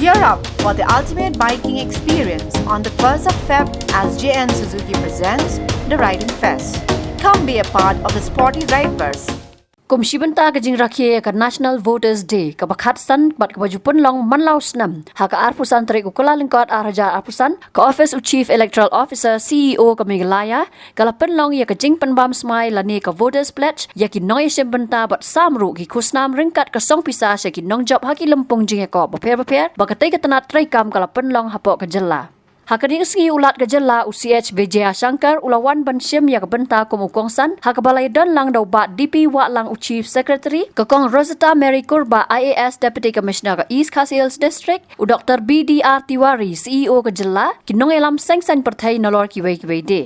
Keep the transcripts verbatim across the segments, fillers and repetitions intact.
Gear up for the ultimate biking experience on the first of Feb as J N Suzuki presents the Riding Fest. Come be a part of the sporty rideverse. Kum shi bynta ka jingrakhe ïa ka National Voters Day kaba khatsan bad kaba ju pynlong man la u snem ha ka arphew san tarik u Kyllalyngkot ar hajar arphew san, ka office u Chief Electoral Officer, C E O ka Meghalaya, ka la pynlong ïa ka jingpynbam smai lane ka Voters Pledge ïa ki nongïashim bynta bad sam ruh ki khusnam ryngkat ka song pisa sha ki nongjop ha ki lympung jingïakop bapher bapher ba katei ka tnat treikam ka la pynlong hapoh ka jylla. Ha kane ka sngi u Lat ka jylla u C H Vijayashankar u la wan ban shim ïa ka bynta kum u kongsan ha kaba la ïadon lang da u Bah D P Wahlang u Chief Secretary, ka Kong Rosetta Mary Kurbah I A S Deputy Commissioner ka East Khasi Hills District, u Doctor B D R Tiwari C E O ka jylla, ki nongïalam seng saiñ pyrthei nalor kiwei kiwei de.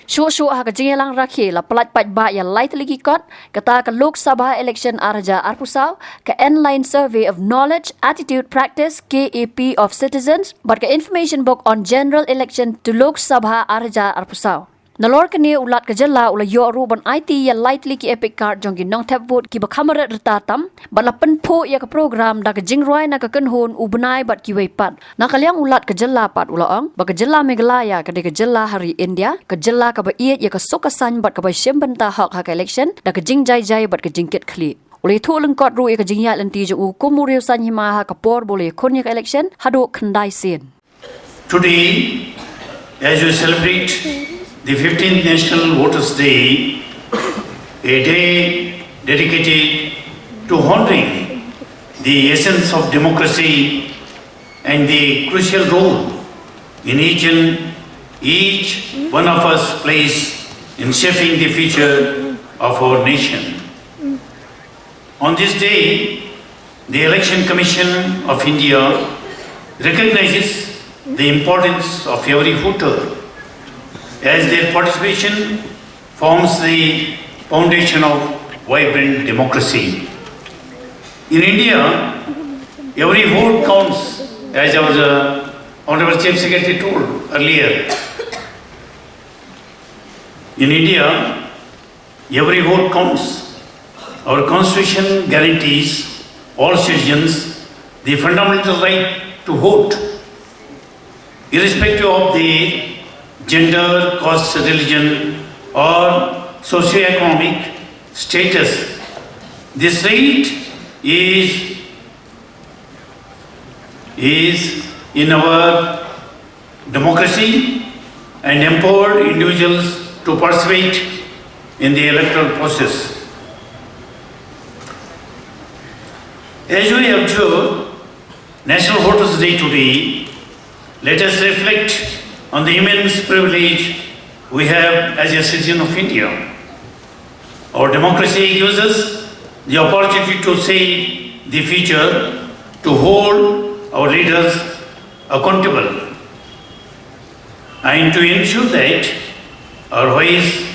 Shuh shuh ha ka jingïalang rakhe la pyllait paidbah ïa lai tylli ki kot, kata ka Lok Sabha election ar hajar arphew saw, ka Online Survey of Knowledge, Attitude, Practice, K A P, of citizens bad ka Information Book on General Election to Lok Sabha ar hajar arphew saw. Nalor kane u Lat ka jylla u la ïoh ruh ban aiti ïa lai tylli ki EPIC card jong ki nongthep vote kiba kham rit rta tam, bad la pynphuh ïa ka program da ka jingrwai na ka kynhun u bnai bad kiwei pat. Na ka liang u Lat ka jylla pat u la ong ba ka jylla Meghalaya ka dei ka jylla ha ri India, ka jylla kaba ïeit ïa ka suk ka saiñ bad kaba shim bynta hok ha ka election da ka jingjai jai bad ka jingkit khlieh. U la ïathuh lyngkot ruh ïa ka jingïaid lynti jong u kum u riewsaiñ hima ha ka por ba u la ïakhun ïa ka election haduh khyndai sien. Today, as we celebrate the fifteenth National Voters Day, a day dedicated to honoring the essence of democracy and the crucial role in each and each one of us plays in shaping the future of our nation. On this day, the Election Commission of India recognizes the importance of every voter, as their participation forms the foundation of vibrant democracy. In India, every vote counts, as our uh, Honorable Chief Secretary told earlier. In India, every vote counts. Our constitution guarantees all citizens the fundamental right to vote, irrespective of their gender, caste, religion, or socio-economic status. This right is is in our democracy and empower individuals to participate in the electoral process. As we observe National Voters Day today, let us reflect on the immense privilege we have as a citizen of India. Our democracy gives us the opportunity to shape the future, to hold our leaders accountable, and to ensure that our voice,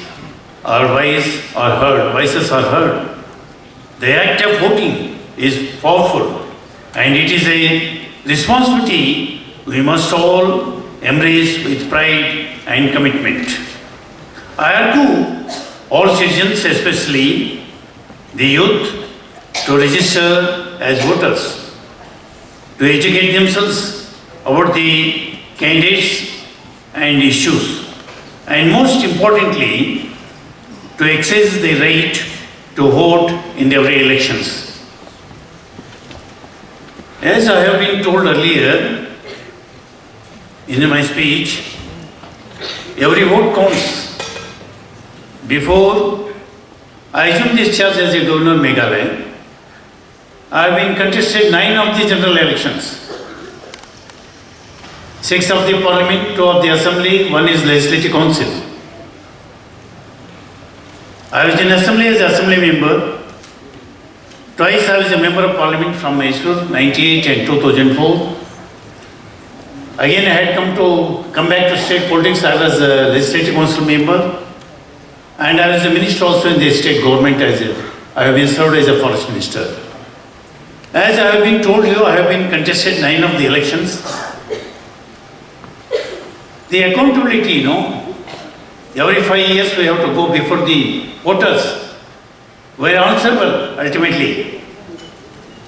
our voice are heard, voices are heard. The act of voting is powerful, and it is a responsibility we must all embrace with pride and commitment. I urge all citizens, especially the youth, to register as voters, to educate themselves about the candidates and issues, and most importantly, to exercise the right to vote in every elections. As I have been told earlier in my speech, every vote counts. Before I assumed this charge as a governor of Meghalaya, I have been contested nine of the general elections, six of the parliament, two of the assembly, one is legislative council. I was in assembly as assembly member. Twice I was a member of parliament from Mysore, ninety-eight and two thousand four. Again, I had come to come back to state politics. I was a legislative council member, and I was a minister also in the state government as a, I have been served as a forest minister. As I have been told you, I have been contested nine of the elections. The accountability, you know, every five years we have to go before the voters. We are answerable ultimately.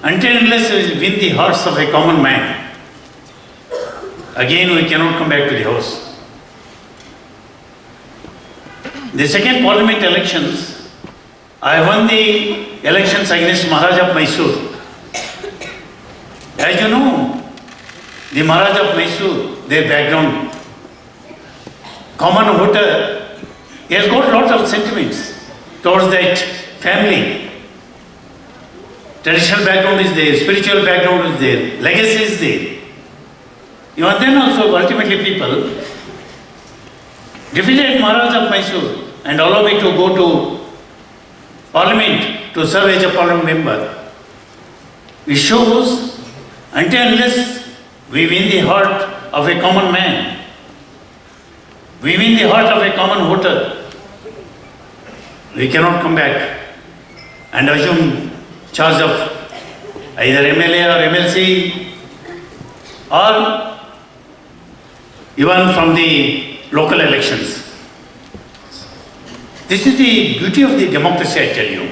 Until unless we win the hearts of a common man, Again, we cannot come back to the house. The second parliament elections, I won the elections against Maharaja of Mysore. As you know, the Maharaja of Mysore, their background, common voter, he has got lot of sentiments towards that family. Traditional background is there, spiritual background is there, legacy is there. Even then also, ultimately people defeated Maharaja of Mysore and allowed me to go to parliament to serve as a parliament member. It shows, until unless we win the heart of a common man, we win the heart of a common voter, we cannot come back and assume charge of either M L A or M L C or even from the local elections. This is the beauty of the democracy, I tell you.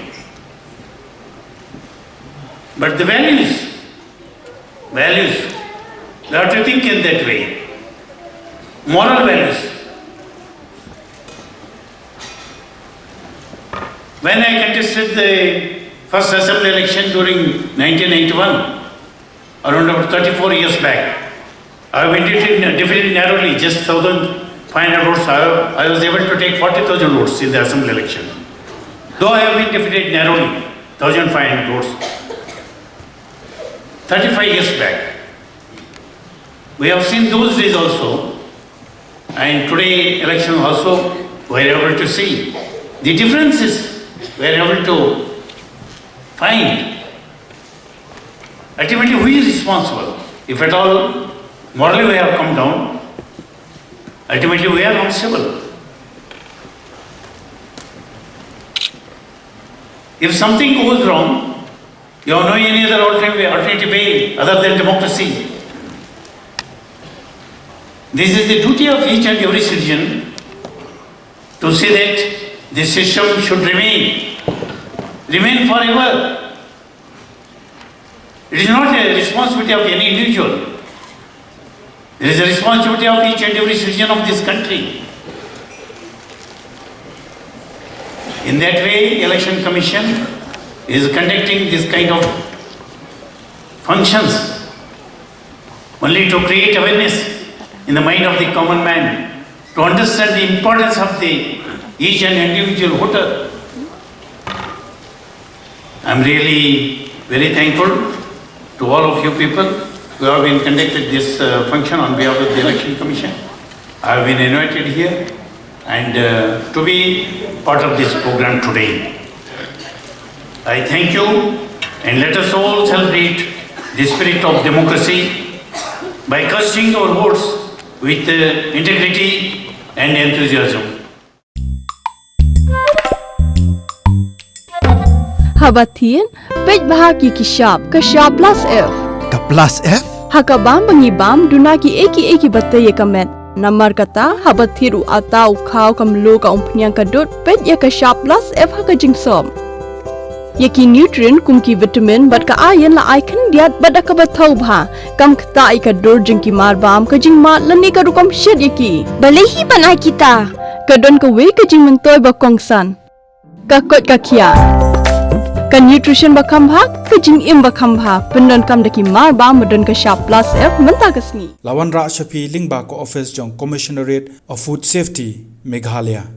But the values, values, we have to think in that way. Moral values. When I contested the first assembly election during nineteen ninety-one, around about thirty-four years back, I have been defeated, defeated narrowly, just thousand five hundred votes. I, I was able to take forty thousand votes in the assembly election. Though I have been defeated narrowly, thousand five hundred votes. Thirty-five years back. We have seen those days also, and today election also, we are able to see. The difference is, we are able to find ultimately who is responsible. If at all morally we have come down, ultimately we are answerable. If something goes wrong, you have no any other alternative, alternative way other than democracy. This is the duty of each and every citizen to see that this system should remain, remain forever. It is not a responsibility of any individual. It is a responsibility of each and every citizen of this country. In that way, Election Commission is conducting this kind of functions only to create awareness in the mind of the common man, to understand the importance of the each and individual voter. I'm really very thankful to all of you people who have been conducted this, uh, function on behalf of the Election Commission. I've been invited here and, uh, to be part of this program today. I thank you, and let us all celebrate the spirit of democracy by casting our votes with, uh, integrity and enthusiasm. Haba thied, peit bha ki ki shap, ka shap plus F. Ka plus F? Ha ka bam ba ngi bam, duna ki ei ki ei ki ba tei ïa ka met. Namar kata, haba thied u atta, u khaw, ka mluh, ka umphniang, ka dud, peit ïa ka shap plus F ha ka jingsop. Ïa ki nutrient kum ki vitamin bad ka iron la ai khyndiat bad da kaba thaw bha. Kam ktah ïa ka dur jong ki mar bam, ka jingmad lane ka rukom shet ïa ki. Balei hi ban ai kita? Ka don kawei ka jingmyntoi ba kongsan. Ka koit ka khiah. Ka nutrition ba kham bha, ka jingim ba kham bha. Pyndonkam da ki mar bam ba don ka shap plus F mynta ka sngi. La wanrah sha phi lyngba ka office jong Commissionerate of Food Safety, Meghalaya.